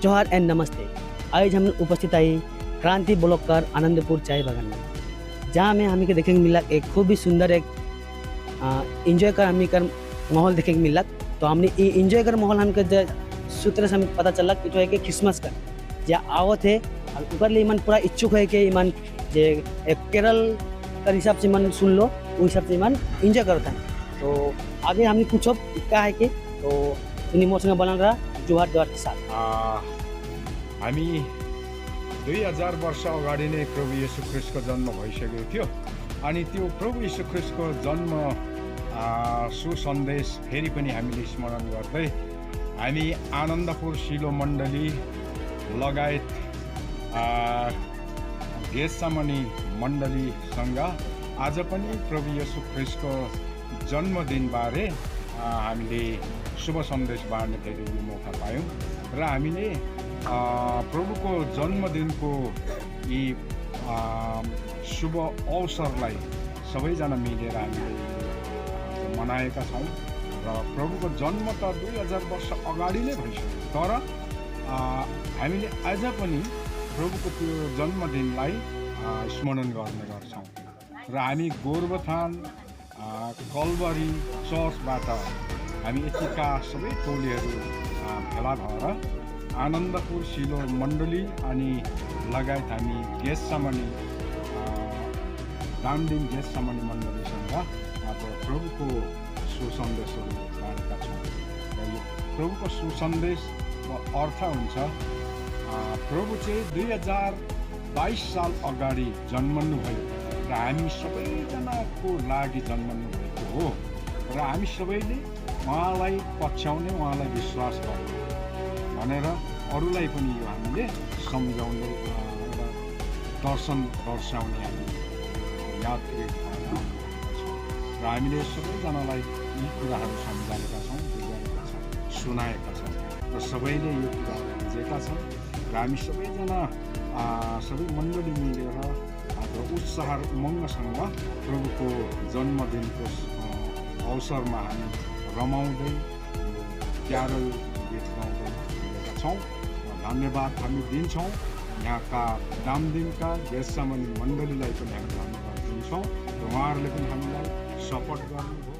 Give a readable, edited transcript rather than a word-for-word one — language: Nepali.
जोहार एंड नमस्ते। आज हम उपस्थित आए क्रांति ब्लॉकर आनंदपुर चाय बागान में, जहाँ में हमें के देखेंगे मिला एक खूब ही सुंदर एक इंजॉय कर हमें कर माहौल देखेंगे मिला। तो हमने ये इंजॉय कर माहौल हमके सूत्र से हमें पता चला कि तो है कि क्रिसमस का जो आवत है और ऊपर ले ईमान पूरा इच्छुक है कि ईमान जे एक केरल का हिसाब से ईमान सुन लो वो हिसाब से ईमान इंजॉय करता है। तो आगे हमने पूछो क्या है कि तो उन्हीं मौसम बना रहा जोहार जोहार के साथ हामी 2000 वर्ष अगाडि नै प्रभु येशू ख्रिस्टको जन्म भइसकेको थियो। अनि त्यो प्रभु येशू ख्रिस्टको जन्म सुसन्देश फेरि पनि हामीले स्मरण गर्दै हामी आनन्दपुर शिलो मण्डली लगायत गेतसेमनी मण्डलीसँग आज पनि प्रभु येशू ख्रिस्टको जन्मदिनबारे हामीले शुभ सन्देश बाँड्ने फेरि यो मौका पायौँ र हामीले प्रभुको जन्मदिनको यी शुभ अवसरलाई सबैजना मिलेर हामीले मनाएका छौँ र प्रभुको जन्म त 2000 वर्ष अगाडि नै भइसक्यो, तर हामीले आज पनि प्रभुको त्यो जन्मदिनलाई स्मरण गर्ने गर्छौँ र हामी गोरुबथान कलवरी चर्चबाट हामी यतिका सबै टोलीहरू भेला भएर आनन्दपुर शिलो मण्डली अनि लगायत हामी गेतसेमनी दामदिन गेतसेमनी मण्डलीसँग अब प्रभुको सुसन्देशहरू बाँडेका छौँ र यो प्रभुको सुसन्देश अर्थ हुन्छ प्रभु चाहिँ 2022 साल अगाडि जन्मनुभयो र हामी सबैजनाको लागि जन्मनु भएको हो र हामी सबैले उहाँलाई पछ्याउने, उहाँलाई विश्वास गर्ने भनेर अरूलाई पनि यो हामीले सम्झाउने र दर्शन दर्शाउने हामी याद गरेका छौँ र हामीले सबैजनालाई यी कुराहरू सम्झाएका छौँ, बुझाएका छौँ, सुनाएका छौँ र सबैले यो कुराहरू बुझेका छन् र हामी सबैजना सबै मण्डली मिलेर उत्साह उमङ्गसँग प्रभुको जन्मदिनको अवसरमा हामी रमाउँदै क्यारल गीत गाउँदै हिँडेका छौँ र धन्यवाद हामी दिन्छौँ यहाँका दामदिनका गेतसेमनी मण्डलीलाई पनि हामी धन्यवाद दिन्छौँ र उहाँहरूले पनि हामीलाई सपोर्ट गर्नुभयो।